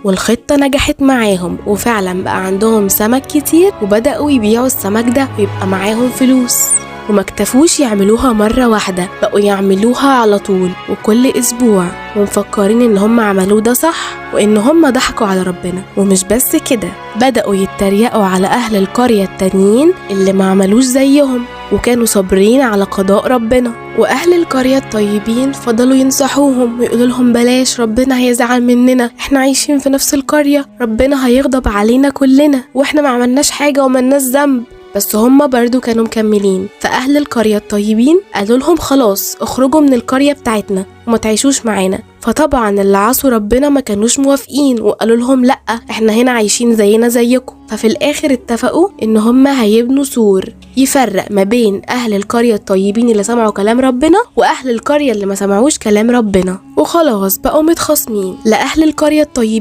والخطة نجحت معاهم، وفعلا بقى عندهم سمك كتير، وبدأوا يبيعوا السمك ده ويبقى معاهم فلوس. وما اكتفوش يعملوها مرة واحدة، بقوا يعملوها على طول وكل أسبوع، ومفكرين إن هم عملوه ده صح وإن هم ضحكوا على ربنا. ومش بس كده، بدأوا يتريقوا على أهل القرية التانيين اللي ما عملوش زيهم وكانوا صابرين على قضاء ربنا. وأهل القرية الطيبين فضلوا ينصحوهم ويقولوا لهم بلاش، ربنا هيزعل مننا، احنا عايشين في نفس القرية، ربنا هيغضب علينا كلنا واحنا ما عملناش حاجة وملناش ذنب. بس هم برضو كانوا مكملين. فأهل القرية الطيبين قالوا لهم خلاص اخرجوا من القرية بتاعتنا وما تعيشوش معانا. فطبعا اللي عصوا ربنا ما كانوش موافقين وقالوا لهم لأ، احنا هنا عايشين زينا زيكم. ففي الآخر اتفقوا ان هم هيبنوا سور يفرق ما بين أهل القرية الطيبين اللي سمعوا كلام ربنا وأهل القرية اللي ما سمعوش كلام ربنا. وخلاص بقوا متخاصمين، لا أهل القرية الطيبين